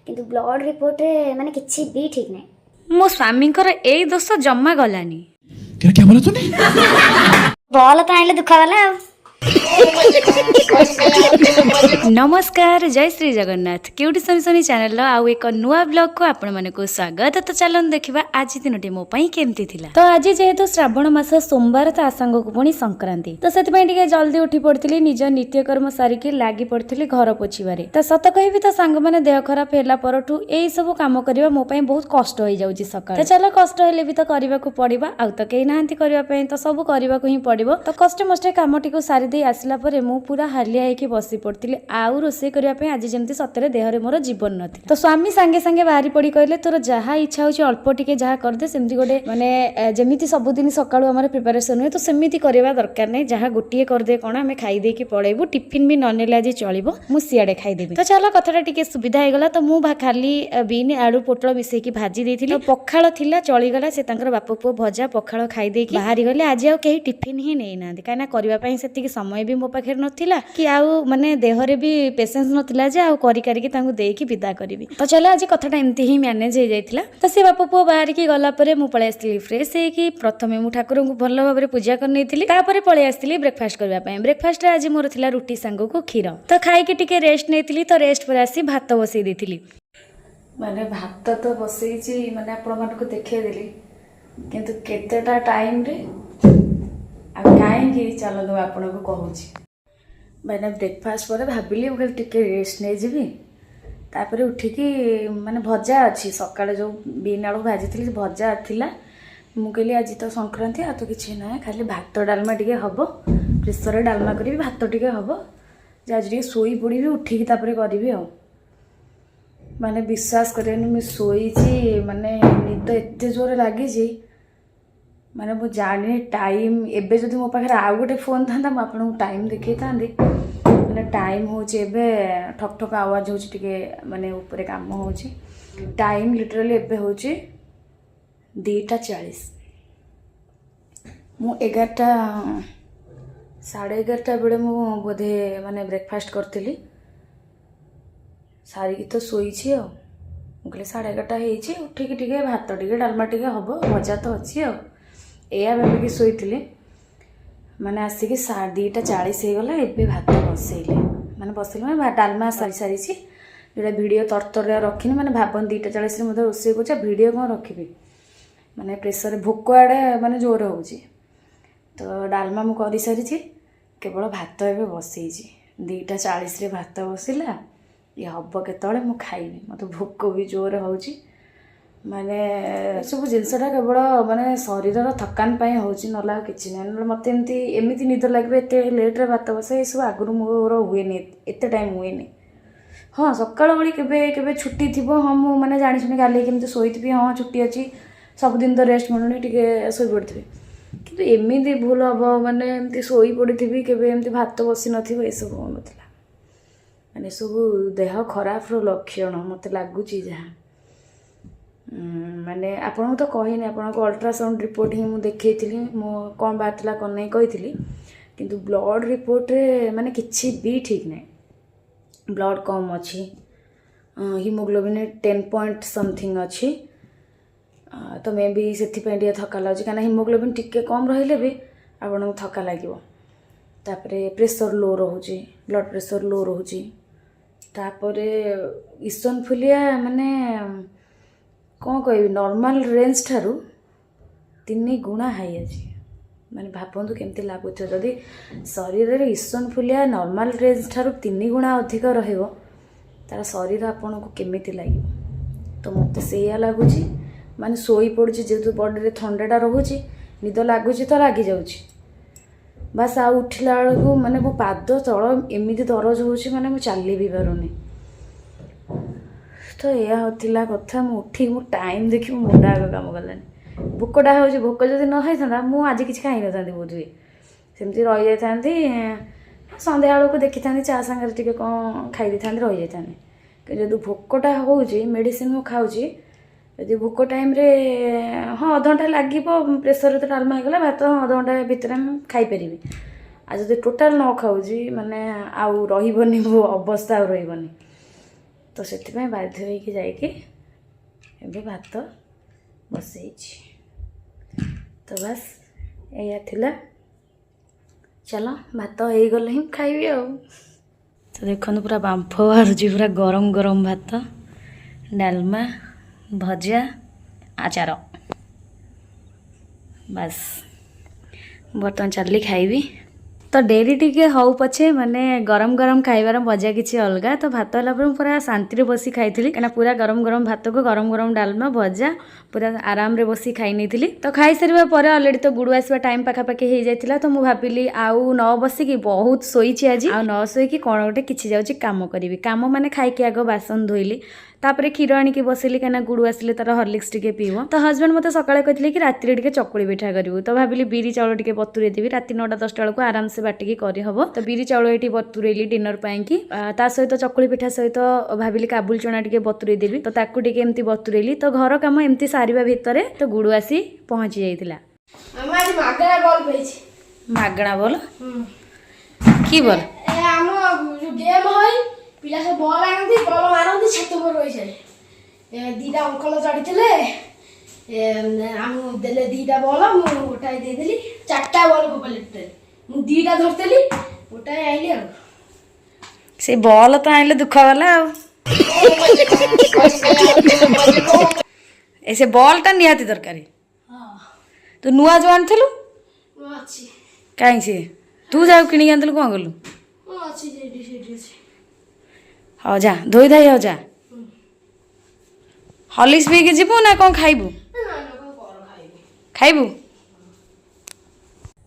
କିନ୍ତୁ ବ୍ଲଡ଼ ରିପୋର୍ଟରେ ମାନେ କିଛି ବି ଠିକ୍ ନାହିଁ। ମୋ ସ୍ୱାମୀଙ୍କର ଏଇ ଦୋଷ ଜମା ଗଲାନି। क्या क्या बोला तूने? ବଲ୍ ତ ଆଣିଲେ ଦୁଃଖ ଗଲା ଆଉ। ନମସ୍କାର, ଜୟ ଶ୍ରୀ ଜଗନ୍ନାଥ। କେଉଁଠି ସନି ସନି ଚ୍ୟାନେଲର ଆଉ ଏକ ନୂଆ ବ୍ଲଗକୁ ଆପଣମାନଙ୍କୁ ସ୍ୱାଗତ। ତ ଚାଲନ୍ତୁ ଦେଖିବା ଆଜି ଦିନଟି ମୋ ପାଇଁ କେମିତି ଥିଲା। ତ ଆଜି ଯେହେତୁ ଶ୍ରାବଣ ମାସ ସୋମବାର, ତା ସାଙ୍ଗକୁ ପୁଣି ସଂକ୍ରାନ୍ତି, ତ ସେଥିପାଇଁ ଟିକେ ଜଲ୍ଦି ଉଠି ପଡ଼ିଥିଲି। ନିଜ ନିତ୍ୟକର୍ମ ସାରିକି ଲାଗି ପଡ଼ିଥିଲି ଘର ପୋଛିବାରେ। ତ ସତ କହିବି ତ ସାଙ୍ଗମାନେ, ଦେହ ଖରାପ ହେଲା ପରଠୁ ଏଇ ସବୁ କାମ କରିବା ମୋ ପାଇଁ ବହୁତ କଷ୍ଟ ହେଇଯାଉଛି ସକାଳେ। ତ ଚାଲ, କଷ୍ଟ ହେଲେ ବି ତ କରିବାକୁ ପଡ଼ିବ। ଆଉ ତ କେହି ନାହାନ୍ତି କରିବା ପାଇଁ, ତ ସବୁ କରିବାକୁ ହିଁ ପଡ଼ିବ। ତ କଷ୍ଟେ ମଷ୍ଟେ କାମଟିକୁ ସାରିଦେଇ ଆସିଲା ପରେ ମୁଁ ପୁରା ହାଲିଆ ହେଇକି ବସି ପଡ଼ିଥିଲି। ଆଉ ରୋଷେଇ କରିବା ପାଇଁ ଆଜି ଯେମିତି ସତରେ ଦେହରେ ମୋର ଜୀବନ ନଥିଲା। ତ ସ୍ୱାମୀ ସାଙ୍ଗେ ସାଙ୍ଗେ ବାହାରି ପଡ଼ି କହିଲେ, ତୋର ଯାହା ଇଚ୍ଛା ହେଉଛି ଅଳ୍ପ ଟିକେ ଯାହା କରିଦେ। ସେମିତି ଗୋଟେ ମାନେ ଯେମିତି ସବୁଦିନ ସକାଳୁ ଆମର ପ୍ରିପାରେସନ୍ ହୁଏ, ତ ସେମିତି କରିବା ଦରକାର ନାହିଁ। ଯାହା ଗୋଟିଏ କରିଦେ, କ'ଣ ଆମେ ଖାଇ ଦେଇକି ପଳେଇବୁ। ଟିଫିନ୍ ବି ନ ନେଲେ ଆଜି ଚଳିବ, ମୁଁ ସିଆଡ଼େ ଖାଇଦେବି। ତ ଚାଲ, କଥାଟା ଟିକେ ସୁବିଧା ହେଇଗଲା। ତ ମୁଁ ଖାଲି ବିନ୍, ଆଳୁ, ପୋଟଳ ମିଶେଇକି ଭାଜି ଦେଇଥିଲି। ତ ପଖାଳ ଥିଲା, ଚଳିଗଲା। ସେ ତାଙ୍କର ବାପ ପୁଅ ଭଜା ପଖାଳ ଖାଇ ଦେଇକି ବାହାରି ଗଲେ। ଆଜି ଆଉ କେହି ଟିଫିନ୍ ହିଁ ନେଇନାହାନ୍ତି, କାହିଁକିନା କରିବା ପାଇଁ ସେତିକି ସମୟ ବି ମୋ ପାଖରେ ନଥିଲା କି ଆଉ ମାନେ ଦେହରେ ବି ପେସେନ୍ସ ନଥିଲା ଯେ ଆଉ କରି କାରିକି ତାଙ୍କୁ ଦେଇକି ବିଦା କରିବି। ତ ଚାଲ, ଆଜି କଥାଟା ଏମିତି ହିଁ ମ୍ୟାନେଜ୍ ହେଇଯାଇଥିଲା। ତ ସେ ବାପ ପୁଅ ବାହାରିକି ଗଲା ପରେ ମୁଁ ପଳେଇ ଆସିଥିଲି ଫ୍ରେଶ୍ ହେଇକି। ପ୍ରଥମେ ମୁଁ ଠାକୁରଙ୍କୁ ଭଲ ଭାବରେ ପୂଜା କରିନେଇଥିଲି, ତାପରେ ପଳେଇ ଆସିଥିଲି ବ୍ରେକଫାଷ୍ଟ କରିବା ପାଇଁ। ବ୍ରେକଫାଷ୍ଟରେ ଆଜି ମୋର ଥିଲା ରୁଟି ସାଙ୍ଗକୁ କ୍ଷୀର। ତ ଖାଇକି ଟିକେ ରେଷ୍ଟ ନେଇଥିଲି। ତ ରେଷ୍ଟ ପରେ ଆସି ଭାତ ବସେଇ ଦେଇଥିଲି। ମାନେ ଭାତ ତ ବସେଇଛି, ମାନେ ଆପଣମାନଙ୍କୁ ଦେଖେଇଦେଲି, କିନ୍ତୁ କେତେଟା ଟାଇମ୍ରେ ଆଉ କାହିଁକି, ଚାଲନ୍ତୁ ମୁଁ ଆପଣଙ୍କୁ କହୁଛି। ମାନେ ବ୍ରେକଫାଷ୍ଟ ପରେ ଭାବିଲି ମୁଁ ଖାଲି ଟିକେ ରେଷ୍ଟ ନେଇଯିବି। ତାପରେ ଉଠିକି ମାନେ ଭଜା ଅଛି, ସକାଳେ ଯେଉଁ ବିନ୍ ଆଳୁ ଭାଜିଥିଲି ସେ ଭଜା ଥିଲା। ମୁଁ କହିଲି ଆଜି ତ ସଂକ୍ରାନ୍ତି, ଆଉ ତ କିଛି ନାହିଁ, ଖାଲି ଭାତ ଡାଲମା ଟିକେ ହେବ। ପ୍ରେସରରେ ଡାଲମା କରିବି, ଭାତ ଟିକେ ହେବ। ଯେ ଆଜି ଟିକେ ଶୋଇ ପଡ଼ିବି, ଉଠିକି ତାପରେ କରିବି। ଆଉ ମାନେ ବିଶ୍ୱାସ କରିବେନି, ମୁଁ ଶୋଇଛି, ମାନେ ନିଦ ଏତେ ଜୋରେ ଲାଗିଛି, ମାନେ ମୁଁ ଜାଣିନି ଟାଇମ୍। ଏବେ ଯଦି ମୋ ପାଖରେ ଆଉ ଗୋଟେ ଫୋନ୍ ଥାନ୍ତା, ମୁଁ ଆପଣଙ୍କୁ ଟାଇମ୍ ଦେଖେଇଥାନ୍ତି। ମାନେ ଟାଇମ୍ ହେଉଛି ଏବେ, ଠକ୍ ଠକ୍ ଆୱାଜ ହେଉଛି ଟିକେ, ମାନେ ଉପରେ କାମ ହେଉଛି। ଟାଇମ୍ ଲିଟରାଲି ଏବେ ହେଉଛି 2:40। ମୁଁ 11ଟା, 11:30 ବେଳେ ମୁଁ ବୋଧେ ମାନେ ବ୍ରେକଫାଷ୍ଟ କରିଥିଲି। ସାରିକି ତ ଶୋଇଛି। ଆଉ ମୁଁ କହିଲି 11:30 ହେଇଛି, ଉଠିକି ଟିକେ ଭାତ ଟିକେ ଡାଲମା ଟିକେ ହେବ, ଭଜା ତ ଅଛି, ଆଉ ଏଇଆ ଭାବିକି ଶୋଇଥିଲି। ମାନେ ଆସିକି 2:40 ହେଇଗଲା। ଏବେ ଭାତ ବସେଇଲି, ମାନେ ବସେଇଲି ମାନେ ଡାଲମା ସାରିସାରିଛି। ଯେଉଁଟା ଭିଡ଼ିଓ ତରତରରେ ରଖିନି। ମାନେ ଭାବନ୍ତୁ, 2:40ରେ ମଧ୍ୟ ରୋଷେଇ କରୁଛି ଆଉ ଭିଡ଼ିଓ କ'ଣ ରଖିବି? ମାନେ ପ୍ରେସରରେ ଭୋକ ଆଡ଼େ ମାନେ ଜୋର ହେଉଛି। ତ ଡାଲମା ମୁଁ କରିସାରିଛି, କେବଳ ଭାତ ଏବେ ବସେଇଛି। 2:40ରେ ଭାତ ବସିଲା। ଇଏ ହେବ କେତେବେଳେ ମୁଁ ଖାଇବି? ମୋତେ ଭୋକ ବି ଜୋର ହେଉଛି। ମାନେ ଏସବୁ ଜିନିଷଟା କେବଳ ମାନେ ଶରୀରର ଥକାନ ପାଇଁ ହେଉଛି, ନହେଲେ ଆଉ କିଛି ନାହିଁ। ନହେଲେ ମୋତେ ଏମିତି ଏମିତି ନିଦ ଲାଗିବ, ଏତେ ଲେଟ୍ରେ ଭାତ ବସେ, ଏସବୁ ଆଗରୁ ମୋର ହୁଏନି, ଏତେ ଟାଇମ୍ ହୁଏନି। ହଁ, ସକାଳ ଓଳି କେବେ କେବେ ଛୁଟି ଥିବ, ହଁ, ମୁଁ ମାନେ ଜାଣିଶୁଣି ଗାଲେଇକି କେମିତି ଶୋଇଥିବି। ହଁ, ଛୁଟି ଅଛି, ସବୁଦିନ ତ ରେଷ୍ଟ ମିଳୁନି, ଟିକେ ଶୋଇପଡ଼ିଥିବି। କିନ୍ତୁ ଏମିତି ଭୁଲ ହେବ, ମାନେ ଏମିତି ଶୋଇ ପଡ଼ିଥିବି, କେବେ ଏମିତି ଭାତ ବସି ନଥିବ, ଏସବୁ ହେଉନଥିଲା। ମାନେ ଏସବୁ ଦେହ ଖରାପର ଲକ୍ଷଣ ମୋତେ ଲାଗୁଛି ଯାହା। ମାନେ ଆପଣଙ୍କୁ ତ କହିନି, ଆପଣଙ୍କୁ ଅଲ୍ଟ୍ରାସାଉଣ୍ଡ ରିପୋର୍ଟ ହିଁ ମୁଁ ଦେଖେଇଥିଲି, ମୁଁ କ'ଣ ବାହାରିଥିଲା କ'ଣ ନାହିଁ କହିଥିଲି। କିନ୍ତୁ ବ୍ଲଡ଼ ରିପୋର୍ଟରେ ମାନେ କିଛି ବି ଠିକ୍ ନାହିଁ। ବ୍ଲଡ଼ କମ୍ ଅଛି, ହିମୋଗ୍ଲୋବିନ୍ 10 ପଏଣ୍ଟ ସମଥିଙ୍ଗ ଅଛି। ତ ମେ ବି ସେଥିପାଇଁ ଟିକେ ଥକା ଲାଗୁଛି, କାହିଁକିନା ହିମୋଗ୍ଲୋବିନ୍ ଟିକେ କମ୍ ରହିଲେ ବି ଆପଣଙ୍କୁ ଥକା ଲାଗିବ। ତାପରେ ପ୍ରେସର ଲୋ ରହୁଛି, ବ୍ଲଡ଼ ପ୍ରେସର ଲୋ ରହୁଛି। ତାପରେ ଇସନଫୁଲିଆ ମାନେ କ'ଣ କହିବି, ନର୍ମାଲ ରେଞ୍ଜ ଠାରୁ 3 ଗୁଣା ହାଇ ଅଛି। ମାନେ ଭାବନ୍ତୁ କେମିତି ଲାଗୁଥିବ। ଯଦି ଶରୀରରେ ଇସନଫୁଲିଆ ନର୍ମାଲ ରେଞ୍ଜ ଠାରୁ 3 ଗୁଣା ଅଧିକ ରହିବ, ତାର ଶରୀର ଆପଣଙ୍କୁ କେମିତି ଲାଗିବ? ତ ମୋତେ ସେଇଆ ଲାଗୁଛି। ମାନେ ଶୋଇ ପଡ଼ୁଛି, ଯେହେତୁ ବଡ଼ିରେ ଥଣ୍ଡାଟା ରହୁଛି, ନିଦ ଲାଗୁଛି ତ ଲାଗିଯାଉଛି ବାସ୍। ଆଉ ଉଠିଲା ବେଳକୁ ମାନେ ମୋ ପାଦ ତଳ ଏମିତି ଦରଜ ହେଉଛି, ମାନେ ମୁଁ ଚାଲି ବି ପାରୁନି। ତ ଏଇଆ ଥିଲା କଥା। ମୁଁ ଉଠିକି ମୁଁ ଟାଇମ୍ ଦେଖି ମୋ ମୁଣ୍ଡ ଆଗ କାମ କଲାନି। ଭୋକଟା ହେଉଛି, ଭୋକ ଯଦି ନ ହେଇଥାନ୍ତା, ମୁଁ ଆଜି କିଛି ଖାଇନଥାନ୍ତି ବୋଧହୁଏ, ସେମିତି ରହିଯାଇଥାନ୍ତି। ସନ୍ଧ୍ୟାବେଳକୁ ଦେଖିଥାନ୍ତି, ଚା ସାଙ୍ଗରେ ଟିକେ କ'ଣ ଖାଇ ଦେଇଥାନ୍ତି, ରହିଯାଇଥାନ୍ତି। କିନ୍ତୁ ଯଦି ଭୋକଟା ହେଉଛି, ମେଡ଼ିସିନ ମୁଁ ଖାଉଛି, ଯଦି ଭୋକ ଟାଇମ୍ରେ, ହଁ, ଅଧଘଣ୍ଟା ଲାଗିବ। ପ୍ରେସରରେ ତ ଡାଲମା ହେଇଗଲା, ଭାତ ଅଧଘଣ୍ଟା ଭିତରେ ମୁଁ ଖାଇପାରିବି। ଆଉ ଯଦି ଟୋଟାଲ୍ ନ ଖାଉଛି, ମାନେ ଆଉ ରହିବନି, ମୋ ଅବସ୍ଥା ଆଉ ରହିବନି। ତ ତ ସେଥିପାଇଁ ବାଧ୍ୟ ହେଇକି ଯାଇକି ଏବେ ଭାତ ବସେଇଛି। ତ ବାସ୍, ଏଇଆ ଥିଲା। ଚାଲ, ଭାତ ହେଇଗଲେ ହିଁ ଖାଇବି। ଆଉ ତ ଦେଖନ୍ତୁ, ପୁରା ବାମ୍ଫ ବାହାରୁଛି, ପୁରା ଗରମ ଗରମ ଭାତ, ଡାଲମା, ଭଜା, ଆଚାର। ବାସ୍, ବର୍ତ୍ତମାନ ଚାଲିଲି ଖାଇବି। ତ ଡେରି ଟିକେ ହଉ ପଛେ, ମାନେ ଗରମ ଗରମ ଖାଇବାର ମଜା କିଛି ଅଲଗା। ତ ଭାତ ହେଲା ପରେ ମୁଁ ପୁରା ଶାନ୍ତିରେ ବସି ଖାଇଥିଲି, କାହିଁକିନା ପୁରା ଗରମ ଗରମ ଭାତକୁ ଗରମ ଗରମ ଡାଲମା, ଭଜା ପୁରା ଆରାମରେ ବସି ଖାଇ ନେଇଥିଲି। ତ ଖାଇସାରିବା ପରେ ଅଲରେଡ଼ି ତ ଗୁଡ଼ୁ ଆସିବା ଟାଇମ୍ ପାଖାପାଖି ହେଇଯାଇଥିଲା। ତ ମୁଁ ଭାବିଲି ଆଉ ନ ବସିକି, ବହୁତ ଶୋଇଛି ଆଜି, ଆଉ ନ ଶୋଇକି କ'ଣ ଗୋଟେ କିଛି ଯାଉଛି କାମ କରିବି। କାମ ମାନେ ଖାଇକି ଆଗ ବାସନ ଧୋଇଲି, ତାପରେ କ୍ଷୀର ଆଣିକି ବସିଲି, କାହିଁକିନା ଗୁଡ଼ୁ ଆସିଲେ ତାର ହର୍ଲିକ୍ସ ଟିକେ ପିଇବ। ତ ହଜବେଣ୍ଡ ମୋତେ ସକାଳେ କହିଥିଲେ କି ରାତିରେ ଟିକେ ଚକୁଳି ପିଠା କରିବୁ। ତ ଭାବିଲି ବିରି ଚାଉଳ ଟିକେ ବତୁରେଇ ଦେବି, ରାତି 9ଟା 10ଟା ବେଳକୁ ଆରାମସେ ବାଟିକି କରିହବ। ତ ବିରି ଚାଉଳ ଏଇଠି ବତୁରେଇଲି ଡିନର ପାଇଁକି। ତା ସହିତ ଚକୁଳି ପିଠା ସହିତ ଭାବିଲି କାବୁଲ ଚଣା ଟିକେ ବତୁରେଇ ଦେବି, ତ ତାକୁ ଟିକେ ଏମିତି ବତୁରେଇଲି। ତ ଘର କାମ ଏମିତି ସାରିବା ଭିତରେ ତ ଗୁଡ଼ୁ ଆସି ପହଞ୍ଚି ଯାଇଥିଲା। ଆମେ ଆଜି ମାଗଣା ବଲ୍ ପାଇଛି। ମାଗଣା ବଲ୍? କି ବଲ୍? ଏ ଆମ ଯୋଉ ଗେମ୍ ହଇ, ପିଲା ସବୁ ବଲ୍ ଆଣନ୍ତି, ବଲ୍ ମାରନ୍ତି, ଛାତ ଉପରେ ରହିଯାଏ। ଏ ଦିଟା ଅଙ୍କଲ ଚଢିଥିଲେ, ଏ ଆମକୁ ଦେଲେ ଦିଟା ବଲ୍। ମୁଁ ଗୋଟାଏ ଦେଇଦେଲି। ଚାରିଟା ବଲ୍ ଫୋପାଡ଼ିଲି ଟୋଟାଲି। ମୁଁ ଦିଟା ଧରିଥିଲି, ଗୋଟାଏ ଆଇଲି ଆଉ। ସେ ବଲ୍ ତ ଆଣିଲେ ଦୁଃଖ ଗଲା ଆଉ। ଏ ସେ ବଲ୍ଟା ନିହାତି ଦରକାର। ତୁ ନୂଆ ଯୋଉ ଆଣିଥିଲୁ? ମୁଁ ଅଛି। କାହିଁ ସିଏ? ତୁ ଯାଉ କିଣିକି ଆଣିଥିଲୁ, କ'ଣ କଲୁ? ମୁଁ ଅଛି, ସେଇଠି ସେଇଠି ଅଛି। ହଉ ଯା, ଧୋଇ ଧାଇ ହଉ ଯା। ହର୍ଲିକ୍ସ ପିଇକି ଯିବୁ ନା କ'ଣ ଖାଇବୁ? ନା ନା, କଣ କର, ଖାଇବି। ଖାଇବୁ?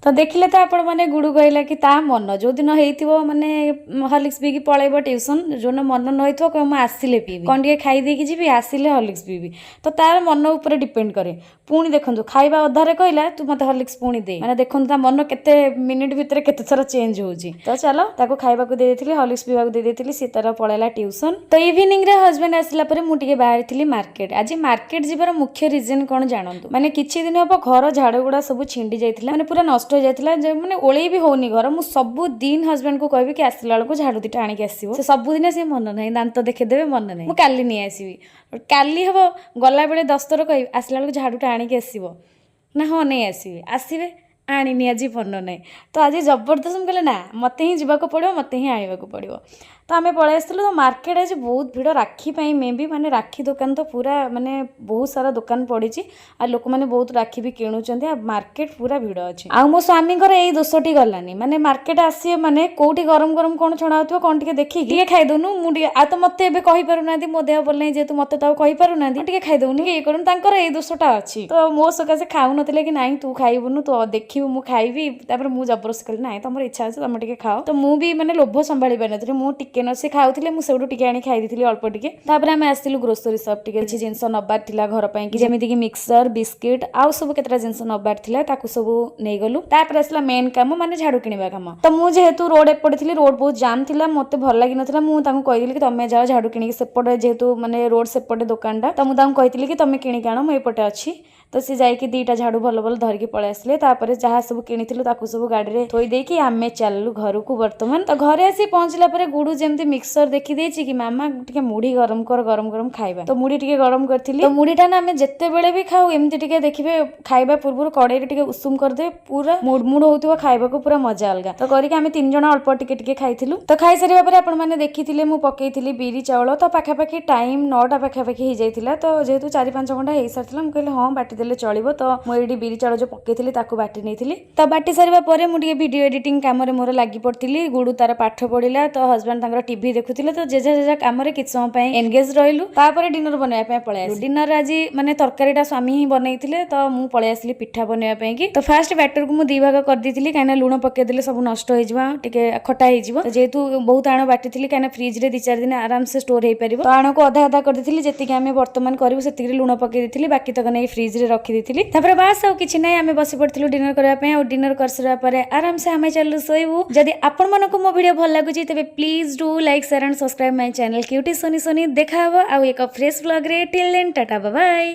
ତ ଦେଖିଲେ ତ ଆପଣମାନେ, ଗୁଡ଼ୁ କହିଲା କି ତା ମନ ଯେଉଁଦିନ ହେଇଥିବ ମାନେ ହର୍ଲିକ୍ସ ପିଇକି ପଳେଇବ ଟ୍ୟୁସନ୍, ଯେଉଁଦିନ ମନ ନ ହେଇଥିବ କହିବ ମୁଁ ଆସିଲେ ପିଇବି, କ'ଣ ଟିକେ ଖାଇ ଦେଇକି ଯିବି, ଆସିଲେ ହର୍ଲିକ୍ସ ପିଇବି। ତ ତାର ମନ ଉପରେ ଡିପେଣ୍ଡ କରେ। ପୁଣି ଦେଖନ୍ତୁ, ଖାଇବା ଅଧାରେ କହିଲା ତୁ ମୋତେ ହର୍ଲିକ୍ସ ପୁଣି ଦେ। ମାନେ ଦେଖନ୍ତୁ, ତା ମନ କେତେ ମିନିଟ୍ ଭିତରେ କେତେ ଥର ଚେଞ୍ଜ ହେଉଛି। ତ ଚାଲ, ତାକୁ ଖାଇବାକୁ ଦେଇ ଦେଇଥିଲି, ହର୍ଲିକ୍ସ ପିଇବାକୁ ଦେଇ ଦେଇଥିଲି, ସିଏ ତାର ପଳେଇଲା ଟ୍ୟୁସନ୍। ତ ଇଭିନିଂରେ ହଜବେଣ୍ଡ ଆସିଲା ପରେ ମୁଁ ଟିକେ ବାହାରିଥିଲି ମାର୍କେଟ। ଆଜି ମାର୍କେଟ ଯିବାର ମୁଖ୍ୟ ରିଜନ୍ କ'ଣ ଜାଣନ୍ତୁ। ମାନେ କିଛି ଦିନ ହବ ଘର ଝାଡ଼ୁ ଗୁଡ଼ା ସବୁ ଛିଣ୍ଡି ଯାଇଥିଲା, ମାନେ ପୁରା ନଷ୍ଟ ହେଇଯାଇଥିଲା ଯେ ମାନେ ଓଳେଇ ବି ହଉନି ଘର। ମୁଁ ସବୁଦିନ ହଜବେଣ୍ଡକୁ କହିବି କି ଆସିଲା ବେଳକୁ ଝାଡ଼ୁ ଦିଟା ଆଣିକି ଆସିବ। ସେ ସବୁଦିନ ସେ ମନ ନାହିଁ, ଦାନ୍ତ ଦେଖେଇଦେବେ, ମନ ନାହିଁ, ମୁଁ କାଲି ନେଇ ଆସିବି। କାଲି ହବ, ଗଲାବେଳେ 10 ଥର କହିବି ଆସିଲା ବେଳକୁ ଝାଡ଼ୁଟା ଆଣିକି ଆସିବ ନା, ହଁ ନେଇ ଆସିବି, ଆସିବେ, ଆଣିନି ଆଜି, ମନ ନାହିଁ। ତ ଆଜି ଜବରଦସ୍ତ ମୁଁ କହିଲି ନା, ମୋତେ ହିଁ ଯିବାକୁ ପଡ଼ିବ, ମୋତେ ହିଁ ଆଣିବାକୁ ପଡ଼ିବ। ତ ଆମେ ପଳେଇ ଆସିଥିଲୁ। ତ ମାର୍କେଟ ଆଜି ବହୁତ ଭିଡ଼ ରାକ୍ଷୀ ପାଇଁ ମେ ବି। ମାନେ ରାକ୍ଷୀ ଦୋକାନ ତ ପୁରା ମାନେ ବହୁତ ସାରା ଦୋକାନ ପଡ଼ିଛି ଆଉ ଲୋକମାନେ ବହୁତ ରାକ୍ଷୀ ବି କିଣୁଛନ୍ତି ଆଉ ମାର୍କେଟ ପୁରା ଭିଡ଼ ଅଛି। ଆଉ ମୋ ସ୍ୱାମୀଙ୍କର ଏଇ ଦୋଷଟି ଗଲାନି। ମାନେ ମାର୍କେଟ ଆସିବେ ମାନେ କୋଉଠି ଗରମ ଗରମ କ'ଣ ଛଣା ହେଉଥିବ, କ'ଣ ଟିକେ ଦେଖିକି ଟିକେ ଖାଇଦଉନୁ, ମୁଁ ଟିକେ ଆଉ ତ ମୋତେ ଏବେ କହିପାରୁନାହାନ୍ତି, ମୋ ଦେହ ଭଲ ନାହିଁ ଯେହେତୁ, ମୋତେ ତ ଆଉ କହିପାରୁନାହାନ୍ତି, ଟିକେ ଖାଇଦଉନୁ, ଟିକେ ଇଏ କରୁନୁ। ତାଙ୍କର ଏଇ ଦୋଷଟା ଅଛି। ତ ମୋ ସକାଶେ ଖାଉନଥିଲେ କି ନାଇଁ, ତୁ ଖାଇବୁନୁ, ତୁ ଦେଖିବୁ, ମୁଁ ଖାଇବି। ତାପରେ ମୁଁ ଜବରଦସ୍ତି କଲି, ନାଇଁ ତମର ଇଚ୍ଛା ଅଛି, ତମେ ଟିକେ ଖାଅ। ତ ମୁଁ ବି ମାନେ ଲୋଭ ସମ୍ଭାଳି ପାରିନଥିଲି। ମୁଁ ଟିକେ ନ ସେ ଖାଉଥିଲେ, ମୁଁ ସେଇଠୁ ଟିକେ ଆଣି ଖାଇ ଦେଇଥିଲି ଅଳ୍ପ ଟିକେ। ତାପରେ ଆମେ ଆସିଥିଲୁ ଗ୍ରୋସରୀ ସପ୍, ଟିକେ କିଛି ଜିନିଷ ନବାର ଥିଲା ଘର ପାଇଁ କି, ଯେମିତିକି ମିକ୍ସଚର, ବିସ୍କିଟ୍ ଆଉ ସବୁ କେତେଟା ଜିନିଷ ନବାର ଥିଲା, ତାକୁ ସବୁ ନେଇଗଲୁ। ତାପରେ ଆସିଲା ମେନ୍ କାମ, ମାନେ ଝାଡୁ କିଣିବା କାମ। ତ ମୁଁ ଯେହେତୁ ରୋଡ ଏପଟେ ଥିଲି, ରୋଡ ବହୁତ ଜାମ୍ ଥିଲା, ମୋତେ ଭଲ ଲାଗିନଥିଲା। ମୁଁ ତାଙ୍କୁ କହିଥିଲି କି ତମେ ଯାଅ ଝାଡୁ କିଣିକି, ସେପଟେ ଯେହେତୁ ମାନେ ରୋଡ ସେପଟେ ଦୋକାନଟା, ତ ମୁଁ ତାଙ୍କୁ କହିଥିଲି କି ତମେ କିଣିକି ଆଣ, ମୁଁ ଏପଟେ ଅଛି। ତ ସେ ଯାଇକି ଦିଟା ଝାଡୁ ଭଲ ଭଲ ଧରିକି ପଳେଇ ଆସିଲେ। ତାପରେ ଯାହା ସବୁ କିଣିଥିଲୁ ତାକୁ ସବୁ ଗାଡ଼ିରେ ଥୋଇ ଦେଇକି ଆମେ ଚାଲିଲୁ ଘରକୁ ବର୍ତ୍ତମାନ। ତ ଘରେ ଆସି ପହଞ୍ଚିଲା ପରେ ଗୁଡୁ ଯେମିତି ମିକ୍ସଚର ଦେଖିଦେଇଛି କି ମାମା ଟିକେ ମୁଢି ଗରମ କର, ଗରମ ଗରମ ଖାଇବା। ତ ମୁଢି ଟିକେ ଗରମ କରିଥିଲି। ତ ମୁଢିଟା ନା ଆମେ ଯେତେବେଳେ ବି ଖାଉ, ଏମିତି ଟିକେ ଦେଖିବେ, ଖାଇବା ପୂର୍ବରୁ କଡ଼େଇରେ ଟିକେ ଉଷୁମ କରିଦେବେ, ପୁରା ମୁଡ ହଉଥିବ ଖାଇବାକୁ, ପୁରା ମଜା ଅଲଗା। ତ କରିକି ଆମେ ତିନି ଜଣ ଅଳ୍ପ ଟିକେ ଟିକେ ଖାଇଥିଲୁ। ତ ଖାଇସାରିବା ପରେ ଆପଣମାନେ ଦେଖିଥିଲେ ମୁଁ ପକେଇଥିଲି ବିରି ଚାଉଳ। ତ ପାଖାପାଖି ଟାଇମ୍ 9ଟା ପାଖାପାଖି ହେଇଯାଇଥିଲା। ତ ଯେହେତୁ 4-5 ଘଣ୍ଟା ହେଇସାରିଥିଲା, ମୁଁ କହିଲି ହଁ, ବାଟି ଦେଲେ ଚଳିବ। ତ ମୁଁ ଏଇଠି ବିରି ଚାଉଳ ଯୋଉ ପକେଇଥିଲି ତାକୁ ବାଟି ନେଇଥିଲି। ତ ବାଟି ସାରିବା ପରେ ମୁଁ ଟିକେ ଭିଡ଼ିଓ ଏଡିଟିଂ କାମରେ ମୋର ଲାଗି ପଡ଼ିଥିଲି। ଗୁଡୁ ତାର ପାଠ ପଢିଲା, ତ ହଜବେଣ୍ଡ ତାଙ୍କର ଟିଭି ଦେଖୁଥିଲେ। ତ ଯେଝା ଯେଝା କାମରେ କିଛି ସମୟ ପାଇଁ ଏନଗେଜ ରହିଲୁ। ତାପରେ ଡିନର ବନେଇବା ପାଇଁ ପଳେଇ ଆସିଲି। ଡିନର ଆଜି ମାନେ ତରକାରୀଟା ସ୍ୱାମୀ ହିଁ ବନେଇଥିଲେ, ତ ମୁଁ ପଳେଇ ଆସିଲି ପିଠା ବନେଇବା ପାଇଁ କି। ତ ଫାଷ୍ଟ ବ୍ୟାଟରକୁ ମୁଁ ଦି ଭାଗ କରିଦେଇଥିଲି, କାହିଁକିନା ଲୁଣ ପକେଇଦେଲେ ସବୁ ନଷ୍ଟ ହେଇଯିବ, ଟିକେ ଖଟା ହେଇଯିବ। ତ ଯେହେତୁ ବହୁତ ଆଣ ବାଟିଥିଲି, କାହିଁକିନା ଫ୍ରିଜରେ 2-4 ଦିନ ଆରାମସେ ଷ୍ଟୋର ହେଇପାରିବ, ତ ଆଣକୁ ଅଧା ଅଧା କରିଦେଇଥିଲି। ଯେତିକି ଆମେ ବର୍ତ୍ତମାନ କରିବୁ ସେତିକି ଲୁଣ ପକେଇ ଦେଇଥିଲି, ବାକି ତକ ନେଇ ଫ୍ରିଜରେ ରଖିଦେଇଥିଲି। ତାପରେ ବାସ୍, ଆଉ କିଛି ନାହିଁ, ଆମେ ବସି ପଡ଼ିଥିଲୁ ଡିନର କରିବା ପାଇଁ। ଆଉ ଡିନର କରିସାରିବା ପରେ ଆରାମସେ ଆମେ ଚାଲିଲୁ ଶୋଇବୁ। ଯଦି ଆପଣମାନଙ୍କୁ ମୋ ଭିଡ଼ିଓ ଭଲ ଲାଗୁଛି, ତେବେ please do like, share and subscribe my channel cutie Sony Sony. ଦେଖା ହବ ଆଉ ଏକ fresh ବ୍ଲଗ୍ରେ। Till then, tata, bye.